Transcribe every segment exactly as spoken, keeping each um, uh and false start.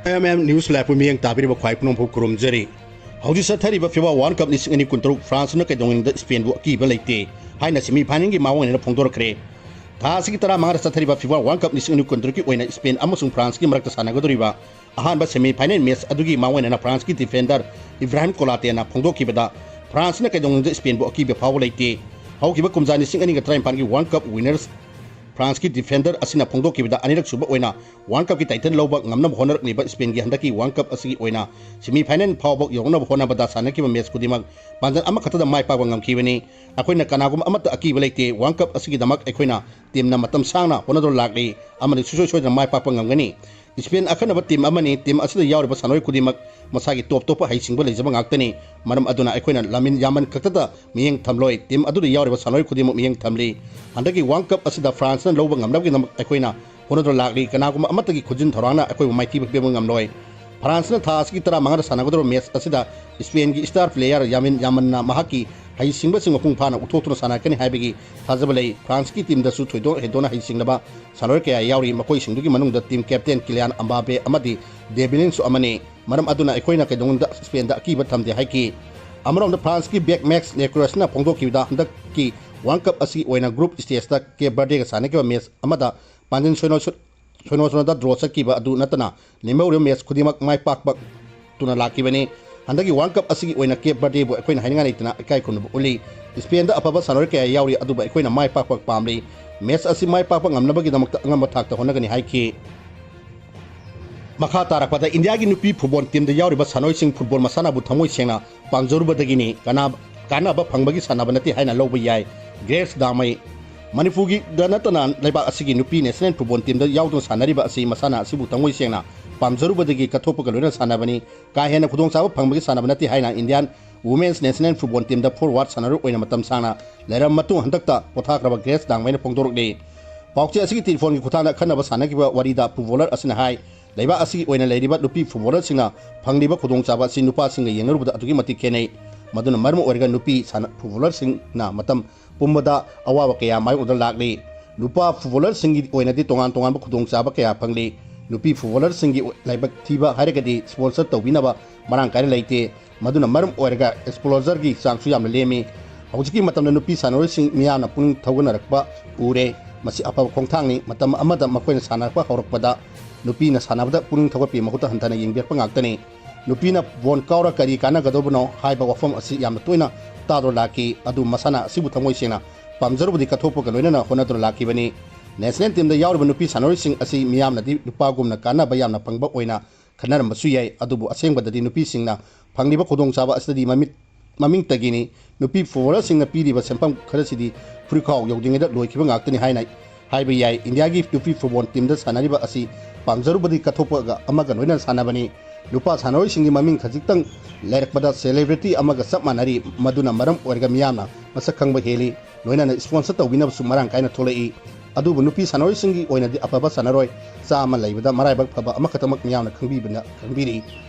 M M news ꯂꯥꯏꯚꯄꯨ ꯃꯤꯠꯌꯦꯡ ꯇꯥꯕꯤꯔꯤꯕ ꯈ꯭ꯋꯥꯏ ꯄꯨꯝꯅꯃꯛꯄꯨ ꯈꯨꯔꯨꯝꯖꯔꯤ꯫ ꯍꯧꯖꯤꯛ ꯆꯠꯊꯔꯤꯕ ꯐꯤꯐꯥ ꯋꯥꯔꯜ ꯀꯞ ꯂꯤꯁꯤꯡ ꯑꯅꯤ ꯀꯨꯟꯇꯔꯨꯛ ꯐ꯭ꯔꯥꯟꯁꯅ ꯀꯩꯗꯧꯉꯩꯗ ꯁ꯭ꯄꯦꯟꯕꯨ ꯑꯀꯤꯕ ꯂꯩꯇꯦ ꯍꯥꯏꯅ ꯁꯦꯃꯤ ꯐꯥꯏꯅꯦꯜꯒꯤ ꯃꯥꯡꯑꯣꯏꯅꯅ ꯐꯣꯡꯗꯣꯔꯛꯈ꯭ꯔꯦ꯫ ꯊꯥ ꯑꯁꯤꯒꯤ ꯇꯔꯥꯃꯉꯥꯗ ꯆꯠꯊꯔꯤꯕ ꯐꯤꯐꯥ ꯋꯥꯔꯜ ꯀꯞ ꯂꯤꯁꯤꯡ ꯑꯅꯤ ꯀꯨꯟꯇꯔꯨꯛꯀꯤ ꯑꯣꯏꯅ ꯁ꯭ꯄꯦꯟ ꯑꯃꯁꯨꯡ ꯐ꯭ꯔꯥꯟꯁꯀꯤ ꯃꯔꯛꯇ ꯁꯥꯟꯅꯒꯗꯧꯔꯤꯕ ꯑꯍꯥꯟꯕ ꯁꯦꯃꯤ ꯐꯥꯏꯅꯦꯜ ꯃꯦꯆ ꯑꯗꯨꯒꯤ ꯃꯥꯡꯑꯣꯏꯅꯅ ꯐ꯭ꯔꯥꯟꯁꯀꯤ ꯗꯤꯐꯦꯟꯗꯔ ꯏꯕ꯭ꯔꯥꯍꯤꯝ ꯀꯣꯂꯥꯇꯦꯅ ꯐꯣꯡꯗꯣꯛꯈꯤꯕꯗ, ꯐ꯭ꯔꯥꯟꯁꯅ ꯀꯩꯗꯧꯅꯨꯡꯗ ꯁ꯭ꯄꯦꯟꯕꯨ ꯑꯀꯤꯕ ꯐꯥꯎꯕ ꯂꯩꯇꯦ꯫ ꯍꯧꯈꯤꯕ ꯀꯨꯝꯖꯥ ꯂꯤꯁꯤꯡ ꯑꯅꯤꯒ ꯇꯔꯥꯅꯤꯄꯥꯟꯒꯤ ꯋꯥꯔꯜ ꯀꯞ ꯋꯤꯅꯔꯁ ꯐ꯭ꯔꯥꯟꯁꯀꯤ ꯗꯤꯐꯦꯟꯗꯔ ꯑꯁꯤꯅ ꯐꯣꯡꯗꯣꯛꯈꯤꯕꯗ, ꯑꯅꯤꯔꯛ ꯁꯨꯕ ꯑꯣꯏꯅ ꯋꯥꯔꯜ ꯀꯞꯀꯤ ꯇꯥꯏꯇꯜ ꯂꯧꯕ ꯉꯝꯅꯕ ꯍꯣꯠꯅꯔꯛꯂꯤꯕ ꯁ꯭ꯄꯦꯟꯒꯤ ꯍꯟꯗꯛꯀꯤ ꯋꯥꯔꯜ ꯀꯞ ꯑꯁꯤꯒꯤ ꯑꯣꯏꯅ ꯁꯦꯃꯤ ꯐꯥꯏꯅꯦꯜ ꯐꯥꯎꯕ ꯌꯧꯅꯕ ꯍꯣꯠꯅꯕꯗ ꯁꯥꯟꯅꯈꯤꯕ ꯃꯦꯆ ꯈꯨꯗꯤꯡꯃꯛ ꯄꯥꯟꯖꯜ ꯑꯃꯈꯛꯇꯗ ꯃꯥꯏ ꯄꯥꯛꯄ ꯉꯝꯈꯤꯕꯅꯤ꯫ ꯑꯩꯈꯣꯏꯅ ꯀꯅꯥꯒꯨꯝꯕ ꯑꯃꯠꯇ ꯑꯀꯤꯕ ꯂꯩꯇꯦ꯫ ꯋꯥꯔꯜ ꯀꯞ ꯑꯁꯤꯒꯤꯗꯃꯛ ꯑꯩꯈꯣꯏꯅ ꯇꯤꯝꯅ ꯃꯇꯝ ꯁꯥꯡꯅ ꯍꯣꯠꯅꯗꯨꯅ ꯂꯥꯛꯂꯤ ꯑꯃꯗꯤ ꯁꯨꯡꯁꯣꯏ ꯁꯣꯏꯗꯅ ꯃꯥꯏ ꯄꯥꯛꯄ ꯉꯝꯒꯅꯤ꯫ ꯁ꯭ꯄꯦꯟ ꯑꯈꯟꯅꯕ ꯇꯤꯝ ꯑꯃꯅꯤ꯫ ꯇꯤꯝ ꯑꯁꯤꯗ ꯌꯥꯎꯔꯤꯕ ꯁꯥꯟꯅꯔꯣꯏ ꯈꯨꯗꯤꯡꯃꯛ ꯃꯁꯥꯒꯤ ꯇꯣꯞ ꯇꯣꯞꯄ ꯍꯩꯁꯤꯡꯕ ꯂꯩꯖꯕ ꯉꯥꯛꯇꯅꯤ꯫ ꯃꯔꯝ ꯑꯗꯨꯅ ꯑꯩꯈꯣꯏꯅ ꯂꯥꯃꯤꯟ ꯌꯥꯃꯜ ꯈꯛꯇꯗ ꯃꯤꯠꯌꯦꯡ ꯊꯝꯂꯣꯏ꯫ ꯇꯤꯝ ꯑꯗꯨꯗ ꯌꯥꯎꯔꯤꯕ ꯁꯥꯟꯅꯔꯣꯏ ꯈꯨꯗꯤꯡꯃꯛ ꯃꯤꯠꯌꯦꯡ ꯊꯝꯂꯤ꯫ ꯍꯟꯗꯛꯀꯤ ꯋꯥꯔꯜ ꯀꯞ ꯑꯁꯤꯗ ꯐ꯭ꯔꯥꯟꯁꯅ ꯂꯧꯕ ꯉꯝꯅꯕꯒꯤꯗꯃꯛ ꯑꯩꯈꯣꯏꯅ ꯍꯣꯠꯅꯗꯨꯅ ꯂꯥꯛꯂꯤ꯫ ꯀꯅꯥꯒꯨꯝꯕ ꯑꯃꯠꯇꯒꯤ ꯈꯨꯖꯤꯟ ꯊꯧꯔꯥꯡꯅ ꯑꯩꯈꯣꯏꯕꯨ ꯃꯥꯏꯊꯤꯕ ꯄꯤꯕ ꯉꯝꯂꯣꯏ꯫ ꯐ꯭ꯔꯥꯟꯁꯅ ꯊꯥ ꯑꯁꯤꯒꯤ ꯇꯔꯥꯃꯉꯥꯗ ꯁꯥꯟꯅꯒꯗꯧꯔꯤꯕ ꯃꯦꯆ ꯑꯁꯤꯗ ꯁ꯭ꯄꯦꯟꯒꯤ ꯁ꯭ꯇꯥꯔ ꯄ꯭ꯂꯦꯌꯔ ꯌꯥꯃꯤꯟ ꯌꯥꯃꯜꯅ ꯃꯍꯥꯛꯀꯤ ꯍꯩꯁꯤꯡꯕꯁꯤꯡ ꯃꯄꯨꯡ ꯐꯥꯅ ꯎꯠꯊꯣꯛꯇꯨꯅ ꯁꯥꯟꯅꯔꯛꯀꯅꯤ ꯍꯥꯏꯕꯒꯤ ꯊꯥꯖꯕ ꯂꯩ꯫ ꯐ꯭ꯔꯥꯟꯁꯀꯤ ꯇꯤꯝꯗꯁꯨ ꯊꯣꯏꯗꯣꯛ ꯍꯦꯟꯗꯣꯛꯅ ꯍꯩꯁꯤꯡꯂꯕ ꯁꯥꯟꯅꯔꯣꯏ ꯀꯌꯥ ꯌꯥꯎꯔꯤ꯫ ꯃꯈꯣꯏꯁꯤꯡꯗꯨꯒꯤ ꯃꯅꯨꯡꯗ ꯇꯤꯝ ꯀꯦꯞꯇꯦꯟ ꯀꯤꯂꯤꯌꯥꯟ ꯑꯝꯕꯥꯄꯦ ꯑꯃꯗꯤ ꯗꯦꯕꯤꯂꯤꯟꯁꯨ ꯑꯃꯅꯤ꯫ ꯃꯔꯝ ꯑꯗꯨꯅ ꯑꯩꯈꯣꯏꯅ ꯀꯩꯗꯧꯅꯨꯡꯗ ꯁ꯭ꯄꯦꯟꯗ ꯑꯀꯤꯕ ꯊꯝꯗꯦ ꯍꯥꯏꯈꯤ꯫ ꯑꯃꯔꯣꯝꯗ ꯐ꯭ꯔꯥꯟꯁꯀꯤ ꯕꯦꯛ ꯃꯦꯛꯁ ꯂꯦꯀ꯭ꯔꯣꯁꯅ ꯐꯣꯡꯗꯣꯛꯈꯤꯕꯗ, ꯍꯟꯗꯛꯀꯤ ꯋꯥꯔꯜ ꯀꯞ ꯑꯁꯤꯒꯤ ꯑꯣꯏꯅ ꯒ꯭ꯔꯨꯞ ꯁ꯭ꯇꯦꯖꯇ ꯀꯦꯞ ꯕꯔꯗꯦꯒ ꯁꯥꯟꯅꯈꯤꯕ ꯃꯦꯆ ꯑꯃꯗ ꯄꯥꯟꯖꯤꯟ ꯁꯣꯏꯅꯣ-, ꯁꯣꯏꯅꯣ ꯁꯣꯏꯅꯣꯗ ꯗ꯭ꯔꯣ ꯆꯠꯈꯤꯕ ꯑꯗꯨ ꯅꯠꯇꯅ, ꯂꯦꯝꯍꯧꯔꯤꯕ ꯃꯦꯆ ꯈꯨꯗꯤꯡꯃꯛ ꯃꯥꯏ ꯄꯥꯛꯄ ꯇꯨꯅ ꯂꯥꯛꯈꯤꯕꯅꯤ꯫ ꯍꯟꯗꯛꯀꯤ ꯋꯥꯔꯜ ꯀꯞ ꯑꯁꯤꯒꯤ ꯑꯣꯏꯅ ꯀꯦꯞ ꯕꯔꯗꯦꯕꯨ ꯑꯩꯈꯣꯏꯅ ꯍꯥꯏꯅꯤꯡꯉꯥꯏ ꯂꯩꯇꯅ ꯏꯀꯥꯏ ꯈꯨꯝꯅꯕ ꯎꯠꯂꯤ꯫ ꯁ꯭ꯄꯦꯟꯗ ꯑꯐꯕ ꯁꯥꯟꯅꯔꯣꯏ ꯀꯌꯥ ꯌꯥꯎꯔꯤ, ꯑꯗꯨꯕꯨ ꯑꯩꯈꯣꯏꯅ ꯃꯥꯏ ꯄꯥꯛꯄ ꯄꯥꯝꯂꯤ꯫ ꯃꯦꯆ ꯑꯁꯤ ꯃꯥꯏ ꯄꯥꯛꯄ ꯉꯝꯅꯕꯒꯤꯗꯃꯛꯇ ꯑꯉꯝꯕ ꯊꯥꯛꯇ ꯍꯣꯠꯅꯒꯅꯤ ꯍꯥꯏꯈꯤ꯫ ꯃꯈꯥ ꯇꯥꯔꯛꯄꯗ ꯏꯟꯗꯤꯌꯥꯒꯤ ꯅꯨꯄꯤ ꯐꯨꯠꯕꯣꯜ ꯇꯤꯝꯗ ꯌꯥꯎꯔꯤꯕ ꯁꯥꯟꯅꯔꯣꯏꯁꯤꯡ ꯐꯨꯠꯕꯣꯜ ꯃꯁꯥꯟꯅꯕꯨ ꯊꯃꯣꯏ ꯁꯦꯡꯅ ꯄꯥꯝꯖꯔꯨꯕꯗꯒꯤꯅꯤ꯫ ꯀꯅꯥ-, ꯀꯥꯟꯅꯕ ꯐꯪꯕꯒꯤ ꯁꯥꯟꯅꯕ ꯅꯠꯇꯦ ꯍꯥꯏꯅ ꯂꯧꯕ ꯌꯥꯏ꯫ ꯒ꯭ꯔꯦꯁ ꯗꯥꯃꯩ꯫ ꯃꯅꯤꯄꯨꯔꯒꯤꯗ ꯅꯠꯇꯅ ꯂꯩꯕꯥꯛ ꯑꯁꯤꯒꯤ ꯅꯨꯄꯤ ꯅꯦꯁꯅꯦꯜ ꯐꯨꯠꯕꯣꯜ ꯇꯤꯝꯗ ꯌꯥꯎꯗꯨꯅ ꯁꯥꯟꯅꯔꯤꯕ ꯑꯁꯤ ꯃꯁꯥꯟꯅ ꯑꯁꯤꯕꯨ ꯊꯃꯣꯏ ꯁꯦꯡꯅ ꯄꯥꯝꯖꯔꯨꯕꯗꯒꯤ ꯀꯠꯊꯣꯛꯄꯒ ꯂꯣꯏꯅꯅ ꯁꯥꯟꯅꯕꯅꯤ꯫ ꯀꯥ ꯍꯦꯟꯅ ꯈꯨꯗꯣꯡꯆꯥꯕ ꯐꯪꯕꯒꯤ ꯁꯥꯟꯅꯕ ꯅꯠꯇꯦ ꯍꯥꯏꯅ ꯏꯟꯗꯤꯌꯥꯟ ꯋꯨꯃꯦꯟꯁ ꯅꯦꯁꯅꯦꯜ ꯐꯨꯠꯕꯣꯜ ꯇꯤꯝꯗ ꯐꯣꯔꯋꯥꯔꯗ ꯁꯥꯟꯅꯔꯣꯏ ꯑꯣꯏꯅ ꯃꯇꯝ ꯁꯥꯡꯅ ꯂꯩꯔꯕ ꯃꯇꯨꯡ ꯍꯟꯗꯛꯇ ꯄꯣꯊꯥꯈ꯭ꯔꯕ ꯒ꯭ꯔꯦꯁ ꯗꯥꯡꯃꯩꯅ ꯐꯣꯡꯗꯣꯔꯛꯂꯤ꯫ ꯄꯥꯎꯆꯦ ꯑꯁꯤꯒꯤ ꯇꯦꯂꯤꯐꯣꯟꯒꯤ ꯈꯨꯠꯊꯥꯡꯗ ꯑꯈꯟꯅꯕ ꯁꯥꯟꯅꯈꯤꯕ ꯋꯥꯔꯤꯗ ꯐꯨꯠꯕꯣꯂꯔ ꯑꯁꯤꯅ ꯍꯥꯏ, ꯂꯩꯕꯥꯛ ꯑꯁꯤꯒꯤ ꯑꯣꯏꯅ ꯂꯩꯔꯤꯕ ꯅꯨꯄꯤ ꯐꯨꯠꯕꯣꯂꯔꯁꯤꯡꯅ ꯐꯪꯂꯤꯕ ꯈꯨꯗꯣꯡꯆꯥꯕ ꯑꯁꯤ ꯅꯨꯄꯥꯁꯤꯡꯒ ꯌꯦꯡꯅꯔꯨꯕꯗ ꯑꯗꯨꯛꯀꯤ ꯃꯇꯤꯛ ꯈꯦꯠꯅꯩ꯫ ꯃꯗꯨꯅ ꯃꯔꯝ ꯑꯣꯏꯔꯒ ꯅꯨꯄꯤ ꯁꯥꯟꯅ-, ꯐꯨꯠꯕꯣꯂꯔꯁꯤꯡꯅ ꯃꯇꯝ ꯄꯨꯝꯕꯗ ꯑꯋꯥꯕ ꯀꯌꯥ ꯃꯥꯌꯣꯛꯅꯗꯨꯅ ꯂꯥꯛꯂꯤ꯫ ꯅꯨꯄꯥ ꯐꯨꯠꯕꯣꯂꯔꯁꯤꯡꯒꯤ ꯑꯣꯏꯅꯗꯤ ꯇꯣꯉꯥꯟ ꯇꯣꯉꯥꯟꯕ ꯈꯨꯗꯣꯡꯆꯥꯕ ꯀꯌꯥ ꯐꯪꯂꯤ꯫ ꯅꯨꯄꯤ ꯐꯨꯠꯕꯣꯂꯔꯁꯤꯡꯒꯤ ꯂꯥꯏꯕꯛ ꯊꯤꯕ ꯍꯥꯏꯔꯒꯗꯤ ꯁ꯭ꯄꯣꯟꯁꯔ ꯇꯧꯕꯤꯅꯕ ꯃꯔꯥꯡ ꯀꯥꯏꯅ ꯂꯩꯇꯦ꯫ ꯃꯗꯨꯅ ꯃꯔꯝ ꯑꯣꯏꯔꯒ ꯑꯦꯛꯁꯄꯣꯖꯔꯒꯤ ꯆꯥꯡꯁꯨ ꯌꯥꯝꯅ ꯂꯦꯝꯃꯤ꯫ ꯍꯧꯖꯤꯛꯀꯤ ꯃꯇꯝꯗ ꯅꯨꯄꯤ ꯁꯥꯟꯅꯔꯣꯏꯁꯤꯡ ꯃꯤꯌꯥꯝꯅ ꯄꯨꯛꯅꯤꯡ ꯊꯧꯒꯠꯅꯔꯛꯄ ꯎꯔꯦ꯫ ꯃꯁꯤ ꯑꯐꯕ ꯈꯣꯡꯊꯥꯡꯅꯤ꯫ ꯃꯇꯝ ꯑꯃꯗ ꯃꯈꯣꯏꯅ ꯁꯥꯟꯅꯔꯛꯄ ꯍꯧꯔꯛꯄꯗ ꯅꯨꯄꯤꯅ ꯁꯥꯟꯅꯕꯗ ꯄꯨꯛꯅꯤꯡ ꯊꯧꯒꯠꯄꯤ ꯃꯍꯨꯠꯇ ꯍꯟꯊꯅ ꯌꯦꯡꯕꯤꯔꯛꯄ ꯉꯥꯛꯇꯅꯤ꯫ ꯅꯨꯄꯤꯅ ꯕꯣꯟ ꯀꯥꯎꯔ ꯀꯔꯤ ꯀꯥꯟꯅꯒꯗꯧꯕꯅꯣ ꯍꯥꯏꯕ ꯋꯥꯐꯝ ꯑꯁꯤ ꯌꯥꯝꯅ ꯇꯣꯏꯅ ꯇꯥꯗꯨꯅ ꯂꯥꯛꯈꯤ꯫ ꯑꯗꯨ ꯃꯁꯥꯟꯅ ꯑꯁꯤꯕꯨ ꯊꯃꯣꯏ ꯁꯦꯡꯅ ꯄꯥꯝꯖꯔꯨꯕꯗꯤ ꯀꯠꯊꯣꯛꯄꯒ ꯂꯣꯏꯅꯅ ꯍꯣꯠꯅꯗꯨꯅ ꯂꯥꯛꯈꯤꯕꯅꯤ꯫ ꯅꯦꯁꯅꯦꯜ ꯇꯤꯝꯗ ꯌꯥꯎꯔꯤꯕ ꯅꯨꯄꯤ ꯁꯥꯟꯅꯔꯣꯏꯁꯤꯡ ꯑꯁꯤ ꯃꯤꯌꯥꯝꯅꯗꯤ ꯅꯨꯄꯥꯒꯨꯝꯅ ꯀꯥꯟꯅꯕ ꯌꯥꯝꯅ ꯐꯪꯕ ꯑꯣꯏꯅ ꯈꯟꯅꯔꯝꯕꯁꯨ ꯌꯥꯏ, ꯑꯗꯨꯕꯨ ꯑꯁꯦꯡꯕꯗꯗꯤ ꯅꯨꯄꯤꯁꯤꯡꯅ ꯐꯪꯂꯤꯕ ꯈꯨꯗꯣꯡꯆꯥꯕ ꯑꯁꯤꯗꯗꯤ ꯃꯃꯤꯠ ꯃꯃꯤꯡꯇꯒꯤꯅꯤ꯫ ꯅꯨꯄꯤ ꯐꯨꯠꯕꯣꯂꯔꯁꯤꯡꯅ ꯄꯤꯔꯤꯕ ꯁꯦꯟꯐꯝ ꯈꯔꯁꯤꯗꯤ ꯐꯨꯔꯤꯠꯈꯥꯎ ꯌꯧꯗ꯭ꯔꯤꯉꯩꯗ ꯂꯣꯏꯈꯤꯕ ꯉꯥꯛꯇꯅꯤ ꯍꯥꯏꯅ ꯍꯥꯏꯕ ꯌꯥꯏ꯫ ꯏꯟꯗꯤꯌꯥꯒꯤ ꯅꯨꯄꯤ ꯐꯨꯠꯕꯣꯜ ꯇꯤꯝꯗ ꯁꯥꯟꯅꯔꯤꯕ ꯑꯁꯤ ꯄꯥꯝꯖꯔꯨꯕꯗꯤ ꯀꯠꯊꯣꯛꯄꯒ ꯑꯃꯒ ꯂꯣꯏꯅꯅ ꯁꯥꯟꯅꯕꯅꯤ꯫ ꯅꯨꯄꯥ ꯁꯥꯟꯅꯔꯣꯏꯁꯤꯡꯒꯤ ꯃꯃꯤꯡ ꯈꯖꯤꯛꯇꯪ ꯂꯩꯔꯛꯄꯗ ꯁꯦꯂꯦꯕ꯭ꯔꯤꯇꯤ ꯑꯃꯒ ꯆꯞ ꯃꯥꯟꯅꯔꯤ, ꯃꯗꯨꯅ ꯃꯔꯝ ꯑꯣꯏꯔꯒ ꯃꯤꯌꯥꯝꯅ ꯃꯁꯛ ꯈꯪꯕ ꯍꯦꯜꯂꯤ꯫ ꯂꯣꯏꯅꯅ ꯁ꯭ꯄꯣꯟꯁꯔ ꯇꯧꯕꯤꯅꯕꯁꯨ ꯃꯔꯥꯡ ꯀꯥꯏꯅ ꯊꯣꯛꯂꯛꯏ꯫ ꯑꯗꯨꯕꯨ ꯅꯨꯄꯤ ꯁꯥꯟꯅꯔꯣꯏꯁꯤꯡꯒꯤ ꯑꯣꯏꯅꯗꯤ ꯑꯐꯕ ꯁꯥꯟꯅꯔꯣꯏ ꯆꯥꯝꯃ ꯂꯩꯕꯗ ꯃꯔꯥꯏꯕꯛ ꯐꯕ ꯑꯃꯈꯛꯇꯃꯛ ꯃꯤꯌꯥꯝꯅ ꯈꯪꯕꯤꯕꯅ ꯈꯪꯕꯤꯔꯤ꯫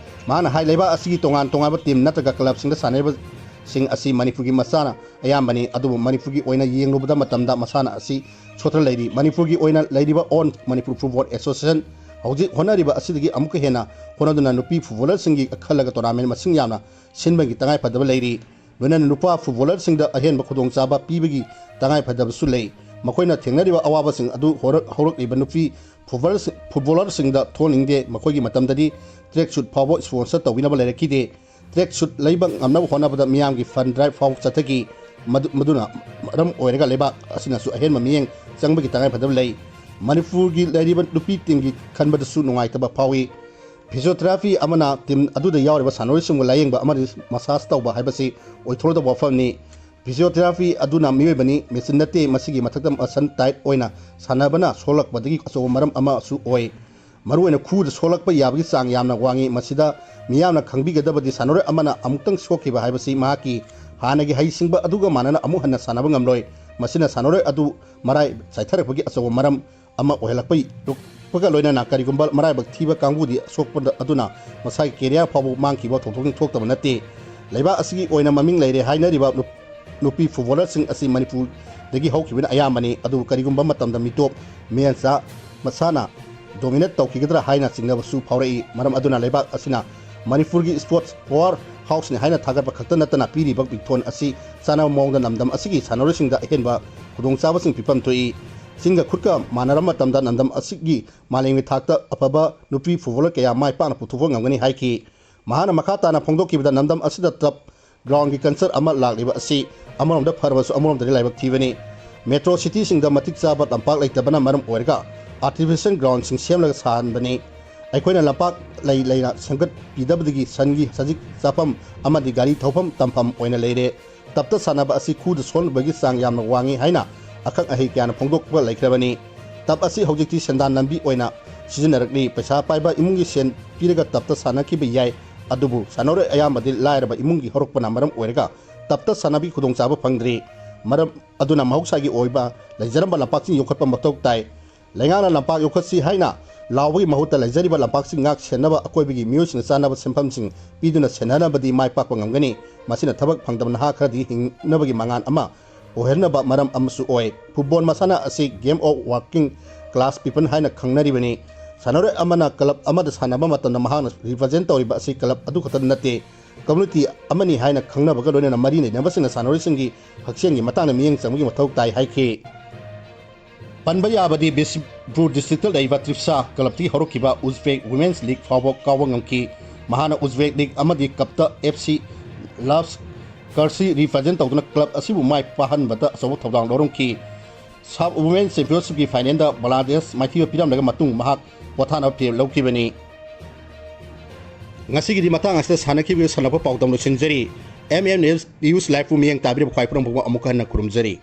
ꯃꯍꯥꯛꯅ ꯍꯥꯏ, ꯂꯩꯕꯥꯛ ꯑꯁꯤꯒꯤ ꯇꯣꯉꯥꯟ ꯇꯣꯉꯥꯟꯕ ꯇꯤꯝ ꯅꯠꯇ꯭ꯔꯒ ꯀ꯭ꯂꯕꯁꯤꯡꯗ ꯁꯥꯟꯅꯔꯤꯕꯁꯤꯡ ꯑꯁꯤ ꯃꯅꯤꯄꯨꯔꯒꯤ ꯃꯆꯥꯅ ꯑꯌꯥꯝꯕꯅꯤ꯫ ꯑꯗꯨꯕꯨ ꯃꯅꯤꯄꯨꯔꯒꯤ ꯑꯣꯏꯅ ꯌꯦꯡꯂꯨꯕꯗ ꯃꯇꯝꯗ ꯃꯁꯥꯟꯅ ꯑꯁꯤ ꯁꯣꯠꯊꯅ ꯂꯩꯔꯤ꯫ ꯃꯅꯤꯄꯨꯔꯒꯤ ꯑꯣꯏꯅ ꯂꯩꯔꯤꯕ ꯑꯣꯜ ꯃꯅꯤꯄꯨꯔ ꯐꯨꯠꯕꯣꯜ ꯑꯦꯁꯣꯁꯤꯌꯦꯁꯟ ꯍꯧꯖꯤꯛ ꯍꯣꯠꯅꯔꯤꯕ ꯑꯁꯤꯗꯒꯤ ꯑꯃꯨꯛꯀ ꯍꯦꯟꯅ ꯍꯣꯠꯅꯗꯨꯅ ꯅꯨꯄꯤ ꯐꯨꯠꯕꯣꯂꯔꯁꯤꯡꯒꯤ ꯈꯜꯂꯒ ꯇꯣꯔꯅꯥꯃꯦꯟ ꯃꯁꯤꯡ ꯌꯥꯝꯅ ꯁꯤꯟꯕꯒꯤ ꯇꯉꯥꯏꯐꯗꯕ ꯂꯩꯔꯤ꯫ ꯂꯣꯏꯅꯅ ꯅꯨꯄꯥ ꯐꯨꯠꯕꯣꯂꯔꯁꯤꯡꯗ ꯑꯍꯦꯟꯕ ꯈꯨꯗꯣꯡꯆꯥꯕ ꯄꯤꯕꯒꯤ ꯇꯉꯥꯏꯐꯗꯕꯁꯨ ꯂꯩ꯫ ꯃꯈꯣꯏꯅ ꯊꯦꯡꯅꯔꯤꯕ ꯑꯋꯥꯕꯁꯤꯡ ꯑꯗꯨ ꯍꯧꯔꯛ-, ꯍꯧꯔꯛꯂꯤꯕ ꯅꯨꯄꯤ ꯐꯨꯠꯕꯣꯂꯔꯁꯤꯡ, ꯐꯨꯠꯕꯣꯂꯔꯁꯤꯡꯗ ꯊꯣꯛꯍꯟꯅꯤꯡꯗꯦ꯫ ꯃꯈꯣꯏꯒꯤ ꯃꯇꯝꯗꯗꯤ ꯇ꯭ꯔꯦꯛ ꯁꯨꯠ ꯐꯥꯎꯕ ꯁ꯭ꯄꯣꯟꯁꯔ ꯇꯧꯕꯤꯅꯕ ꯂꯩꯔꯛꯈꯤꯗꯦ꯫ ꯇ꯭ꯔꯦꯛ ꯁꯨꯠ ꯂꯩꯕ ꯉꯝꯅꯕ ꯍꯣꯠꯅꯕꯗ ꯃꯤꯌꯥꯝꯒꯤ ꯐꯟ ꯗ꯭ꯔꯥꯏꯚ ꯐꯥꯎ ꯆꯠꯊꯈꯤ꯫ ꯃꯗꯨ-, ꯃꯗꯨꯅ ꯃꯔꯝ ꯑꯣꯏꯔꯒ ꯂꯩꯕꯥꯛ ꯑꯁꯤꯅꯁꯨ ꯑꯍꯦꯟꯕ ꯃꯤꯠꯌꯦꯡ ꯆꯪꯕꯒꯤ ꯇꯉꯥꯏꯐꯗꯕ ꯂꯩ꯫ ꯃꯅꯤꯄꯨꯔꯒꯤ ꯂꯩꯔꯤꯕ ꯅꯨꯄꯤ ꯇꯤꯝꯒꯤ ꯈꯟꯕꯗꯁꯨ ꯅꯨꯡꯉꯥꯏꯇꯕ ꯐꯥꯎꯏ꯫ ꯐꯤꯖꯤꯑꯣꯊꯦꯔꯥꯄꯤ ꯑꯃꯅ ꯇꯤꯝ ꯑꯗꯨꯗ ꯌꯥꯎꯔꯤꯕ ꯁꯥꯟꯅꯔꯣꯏꯁꯤꯡꯕꯨ ꯂꯥꯌꯦꯡꯕ ꯑꯃꯗꯤ ꯃꯁꯥꯖ ꯇꯧꯕ ꯍꯥꯏꯕꯁꯤ ꯑꯣꯏꯊꯣꯛꯂꯗꯕ ꯋꯥꯐꯝꯅꯤ꯫ ꯐꯤꯖꯤꯑꯣꯊꯦꯔꯥꯄꯤ ꯑꯗꯨꯅ ꯃꯤꯑꯣꯏꯕꯅꯤ, ꯃꯦꯆꯤꯟ ꯅꯠꯇꯦ꯫ ꯃꯁꯤꯒꯤ ꯃꯊꯛꯇ ꯃꯁꯟ ꯇꯥꯏꯠ ꯑꯣꯏꯅ ꯁꯥꯟꯅꯕꯅ ꯁꯣꯛꯂꯛꯄꯗꯒꯤ ꯑꯆꯧꯕ ꯃꯔꯝ ꯑꯃꯁꯨ ꯑꯣꯏ꯫ ꯃꯔꯨꯑꯣꯏꯅ ꯈꯨꯗ ꯁꯣꯛꯂꯛꯄ ꯌꯥꯕꯒꯤ ꯆꯥꯡ ꯌꯥꯝꯅ ꯋꯥꯡꯏ꯫ ꯃꯁꯤꯗ ꯃꯤꯌꯥꯝꯅ ꯈꯪꯕꯤꯒꯗꯕꯗꯤ ꯁꯥꯟꯅꯔꯣꯏ ꯑꯃꯅ ꯑꯃꯨꯛꯇꯪ ꯁꯣꯛꯈꯤꯕ ꯍꯥꯏꯕꯁꯤ ꯃꯍꯥꯛꯀꯤ ꯍꯥꯟꯅꯒꯤ ꯍꯩꯁꯤꯡꯕ ꯑꯗꯨꯒ ꯃꯥꯟꯅꯅ ꯑꯃꯨꯛ ꯍꯟꯅ ꯁꯥꯟꯅꯕ ꯉꯝꯂꯣꯏ꯫ ꯃꯁꯤꯅ ꯁꯥꯟꯅꯔꯣꯏ ꯑꯗꯨ ꯃꯔꯥꯏ ꯆꯥꯏꯊꯔꯛꯄꯒꯤ ꯑꯆꯧꯕ ꯃꯔꯝ ꯑꯃ ꯑꯣꯏꯍꯜꯂꯛꯄ ꯂꯣꯏꯅꯅ ꯀꯔꯤꯒꯨꯝꯕ ꯃꯔꯥꯏꯕꯛ ꯊꯤꯕ ꯀꯥꯡꯕꯨꯗꯤ ꯑꯁꯣꯛꯄ ꯑꯗꯨꯅ ꯃꯁꯥꯒꯤ ꯀꯦꯔꯤꯌꯔ ꯐꯥꯎꯕ ꯃꯥꯡꯈꯤꯕ ꯊꯧꯗꯣꯛ ꯊꯣꯛꯇꯕ ꯅꯠꯇꯦ꯫ ꯂꯩꯕꯥꯛ ꯑꯁꯤꯒꯤ ꯑꯣꯏꯅ ꯃꯃꯤꯡ ꯂꯩꯔꯦ ꯍꯥꯏꯅꯔꯤꯕ ꯅꯨ-, ꯅꯨꯄꯤ ꯐꯨꯠꯕꯣꯂꯔꯁꯤꯡ ꯑꯁꯤ ꯃꯅꯤꯄꯨꯔꯗꯒꯤ ꯍꯧꯈꯤꯕꯅ ꯑꯌꯥꯝꯕꯅꯤ꯫ ꯑꯗꯨꯕꯨ ꯀꯔꯤꯒꯨꯝꯕ ꯃꯇꯝꯗ ꯃꯤꯇꯣꯞ ꯃꯦꯟꯁ ꯃꯁꯥꯟꯅ ꯗꯣꯃꯤꯅꯦꯠ ꯇꯧꯈꯤꯒꯗ꯭ꯔꯥ ꯍꯥꯏꯅ ꯆꯤꯡꯅꯕꯁꯨ ꯐꯥꯎꯔꯛꯏ꯫ ꯃꯔꯝ ꯑꯗꯨꯅ ꯂꯩꯕꯥꯛ ꯑꯁꯤꯅ ꯃꯅꯤꯄꯨꯔꯒꯤ ꯏꯁꯄꯣꯔꯠꯁ ꯄꯋꯥꯔ ꯍꯥꯎꯁꯅꯤ ꯍꯥꯏꯅ ꯊꯥꯒꯠꯄ ꯈꯛꯇ ꯅꯠꯇꯅ ꯄꯤꯔꯤꯕ ꯃꯤꯡꯊꯣꯟ ꯑꯁꯤ ꯆꯥꯅꯕ ꯃꯑꯣꯡꯗ ꯂꯝꯗꯝ ꯑꯁꯤꯒꯤ ꯁꯥꯟꯅꯔꯣꯏꯁꯤꯡꯗ ꯑꯍꯦꯟꯕ ꯈꯨꯗꯣꯡꯆꯥꯕꯁꯤꯡ ꯄꯤꯐꯝ ꯊꯣꯛꯏ꯫ ꯆꯤꯡꯒ ꯈꯨꯠꯀ ꯃꯥꯟꯅꯔꯕ ꯃꯇꯝꯗ ꯂꯝꯗꯝ ꯑꯁꯤꯒꯤ ꯃꯥꯂꯦꯝꯒꯤ ꯊꯥꯛꯇ ꯑꯐꯕ ꯅꯨꯄꯤ ꯐꯨꯠꯕꯣꯂꯔ ꯀꯌꯥ ꯃꯥꯏ ꯄꯥꯛꯅ ꯄꯨꯊꯣꯛꯄ ꯉꯝꯒꯅꯤ ꯍꯥꯏꯈꯤ꯫ ꯃꯍꯥꯛꯅ ꯃꯈꯥ ꯇꯥꯅ ꯐꯣꯡꯗꯣꯛꯈꯤꯕꯗ ꯂꯝꯗꯝ ꯑꯁꯤꯗ ꯇꯞ ꯒ꯭ꯔꯥꯎꯟꯒꯤ ꯀꯜꯆꯔ ꯑꯃ ꯂꯥꯛꯂꯤꯕ ꯑꯁꯤ ꯑꯃꯔꯣꯝꯗ ꯐꯔꯕꯁꯨ ꯑꯃꯔꯣꯝꯗꯗꯤ ꯂꯥꯏꯕꯛ ꯊꯤꯕꯅꯤ꯫ ꯃꯦꯇ꯭ꯔꯣ ꯁꯤꯇꯤꯁꯤꯡꯗ ꯃꯇꯤꯛ ꯆꯥꯕ ꯂꯝꯄꯥꯛ ꯂꯩꯇꯕꯅ ꯃꯔꯝ ꯑꯣꯏꯔꯒ ꯑꯥꯔꯇꯤꯐꯤꯁꯤꯌꯦꯜ ꯒ꯭ꯔꯥꯎꯟꯁꯤꯡ ꯁꯦꯝꯂꯒ ꯁꯥꯍꯟꯕꯅꯤ꯫ ꯑꯩꯈꯣꯏꯅ ꯂꯝꯄꯥꯛ ꯂꯩ ꯂꯩꯅ ꯁꯦꯝꯒꯠꯄꯤꯗꯕꯗꯒꯤ ꯁꯟꯒꯤ ꯁꯖꯤꯛ ꯆꯥꯐꯝ ꯑꯃꯗꯤ ꯒꯥꯔꯤ ꯊꯧꯐꯝ ꯇꯝꯐꯝ ꯑꯣꯏꯅ ꯂꯩꯔꯦ꯫ ꯇꯞꯇ ꯁꯥꯟꯅꯕ ꯑꯁꯤ ꯈꯨꯗ ꯁꯣꯛꯅꯕꯒꯤ ꯆꯥꯡ ꯌꯥꯝꯅ ꯋꯥꯡꯉꯤ ꯍꯥꯏꯅ ꯑꯈꯪ ꯑꯍꯩ ꯀꯌꯥꯅ ꯐꯣꯡꯗꯣꯛꯄ ꯂꯩꯈ꯭ꯔꯕꯅꯤ꯫ ꯇꯞ ꯑꯁꯤ ꯍꯧꯖꯤꯛꯇꯤ ꯁꯦꯟꯗꯥꯟ ꯂꯝꯕꯤ ꯑꯣꯏꯅ ꯁꯤꯖꯤꯟꯅꯔꯛꯂꯤ꯫ ꯄꯩꯁꯥ ꯄꯥꯏꯕ ꯏꯃꯨꯡꯒꯤ ꯁꯦꯟ ꯄꯤꯔꯒ ꯇꯞꯇ ꯁꯥꯟꯅꯈꯤꯕ ꯌꯥꯏ, ꯑꯗꯨꯕꯨ ꯁꯥꯟꯅꯔꯣꯏ ꯑꯌꯥꯝꯕꯗꯤ ꯂꯥꯏꯔꯕ ꯏꯃꯨꯡꯒꯤ ꯍꯧꯔꯛꯄꯅ ꯃꯔꯝ ꯑꯣꯏꯔꯒ ꯇꯞꯇ ꯁꯥꯟꯅꯕꯒꯤ ꯈꯨꯗꯣꯡꯆꯥꯕ ꯐꯪꯗ꯭ꯔꯤ꯫ ꯃꯔꯝ ꯑꯗꯨꯅ ꯃꯍꯧꯁꯥꯒꯤ ꯑꯣꯏꯕ ꯂꯩꯖꯔꯝꯕ ꯂꯝꯄꯥꯛꯁꯤꯡ ꯌꯣꯛꯈꯠꯄ ꯃꯊꯧ ꯇꯥꯏ꯫ ꯂꯩꯉꯥꯛꯅ ꯂꯝꯄꯥꯛ ꯌꯣꯛꯈꯠꯁꯤ ꯍꯥꯏꯅ ꯂꯥꯎꯕꯒꯤ ꯃꯍꯨꯠꯇ ꯂꯩꯖꯔꯤꯕ ꯂꯝꯄꯥꯛꯁꯤꯡ ꯉꯥꯛ ꯁꯦꯟꯅꯕ ꯑꯀꯣꯏꯕꯒꯤ ꯃꯤꯑꯣꯏꯁꯤꯡꯅ ꯆꯥꯅꯕ ꯁꯦꯟꯐꯝꯁꯤꯡ ꯄꯤꯗꯨꯅ ꯁꯦꯟꯅꯅꯕꯗꯤ ꯃꯥꯏ ꯄꯥꯛꯄ ꯉꯝꯒꯅꯤ꯫ ꯃꯁꯤꯅ ꯊꯕꯛ ꯐꯪꯗꯕ ꯅꯍꯥ ꯈꯔꯗꯤ ꯍꯤꯡꯅꯕꯒꯤ ꯃꯉꯥꯜ ꯑꯃ ꯑꯣꯏꯍꯟꯅꯕ ꯃꯔꯝ ꯑꯃꯁꯨ ꯑꯣꯏ꯫ ꯐꯨꯠꯕꯣꯜ ꯃꯁꯥꯟꯅ ꯑꯁꯤ Game of Working Class People ꯍꯥꯏꯅ ꯈꯪꯅꯔꯤꯕꯅꯤ꯫ ꯁꯥꯟꯅꯔꯣꯏ ꯑꯃꯅ ꯀ꯭ꯂꯕ ꯑꯃꯗ ꯁꯥꯟꯅꯕ ꯃꯇꯝꯗ ꯃꯍꯥꯛꯅ ꯔꯤꯄ꯭ꯔꯖꯦꯟ ꯇꯧꯔꯤꯕ ꯑꯁꯤ ꯀ꯭ꯂꯕ ꯑꯗꯨ ꯈꯛꯇ ꯅꯠꯇꯦ, ꯀꯝꯃ꯭ꯌꯨꯅꯤꯇꯤ ꯑꯃꯅꯤ ꯍꯥꯏꯅ ꯈꯪꯅꯕꯒ ꯂꯣꯏꯅꯅ ꯃꯔꯤ ꯂꯩꯅꯕꯁꯤꯡꯅ ꯁꯥꯟꯅꯔꯣꯏꯁꯤꯡꯒꯤ ꯍꯛꯁꯦꯜꯒꯤ ꯃꯇꯥꯡꯗ ꯃꯤꯠꯌꯦꯡ ꯆꯪꯕꯒꯤ ꯃꯊꯧ ꯇꯥꯏ ꯍꯥꯏꯈꯤ꯫ ꯄꯟꯕ ꯌꯥꯕꯗꯤ ꯕꯤꯁꯅꯨꯄꯨꯔ ꯗꯤꯁꯇ꯭ꯔꯤꯛꯇ ꯂꯩꯕ ꯇ꯭ꯔꯤꯞꯁꯥ ꯀ꯭ꯂꯕꯇꯒꯤ ꯍꯧꯔꯛꯈꯤꯕ ꯎꯖꯕꯦꯛ ꯋꯨꯃꯦꯟꯁ ꯂꯤꯒ ꯐꯥꯎꯕ ꯀꯥꯎꯕ ꯉꯝꯈꯤ꯫ ꯃꯍꯥꯛꯅ ꯎꯖꯕꯦꯛ ꯂꯤꯒ ꯑꯃꯗꯤ ꯀꯞꯇ ꯑꯦꯐ ꯁꯤ ꯂꯚ ꯀꯔꯁꯤ ꯔꯤꯄ꯭ꯔꯖꯦꯟ ꯇꯧꯗꯨꯅ ꯀ꯭ꯂꯕ ꯑꯁꯤꯕꯨ ꯃꯥꯏ ꯄꯥꯛꯍꯟꯕꯗ ꯑꯆꯧꯕ ꯊꯧꯗꯥꯡ ꯂꯧꯔꯝꯈꯤ꯫ ꯁꯥꯐ ꯋꯨꯃꯦꯟ ꯆꯦꯝꯄꯤꯌꯟꯁꯤꯞꯀꯤ ꯐꯥꯏꯅꯦꯜꯗ ꯕꯪꯒ꯭ꯂꯥꯗꯦꯁ ꯃꯥꯏꯊꯤꯕ ꯄꯤꯔꯝꯂꯒ ꯃꯇꯨꯡ ꯃꯍꯥꯛ ꯄꯣꯊꯥꯅꯕ ꯐꯤꯔꯦꯞ ꯂꯧꯈꯤꯕꯅꯤ꯫ ꯉꯁꯤꯒꯤꯗꯤ ꯃꯇꯥꯡ ꯑꯁꯤꯗ ꯁꯥꯟꯅꯈꯤꯕ ꯁꯥꯟꯅꯕ ꯄꯥꯎꯗꯝ ꯂꯣꯏꯁꯤꯟꯖꯔꯤ꯫ ꯑꯦꯝ ꯑꯦꯝ ꯅ꯭ꯌꯨꯁ ꯂꯥꯏꯚꯄꯨ ꯃꯤꯠꯌꯦꯡ ꯇꯥꯕꯤꯔꯤꯕ ꯈ꯭ꯋꯥꯏ ꯄꯨꯝꯅꯃꯛꯄꯨ ꯑꯃꯨꯛ ꯍꯟꯅ ꯈꯨꯔꯨꯝꯖꯔꯤ꯫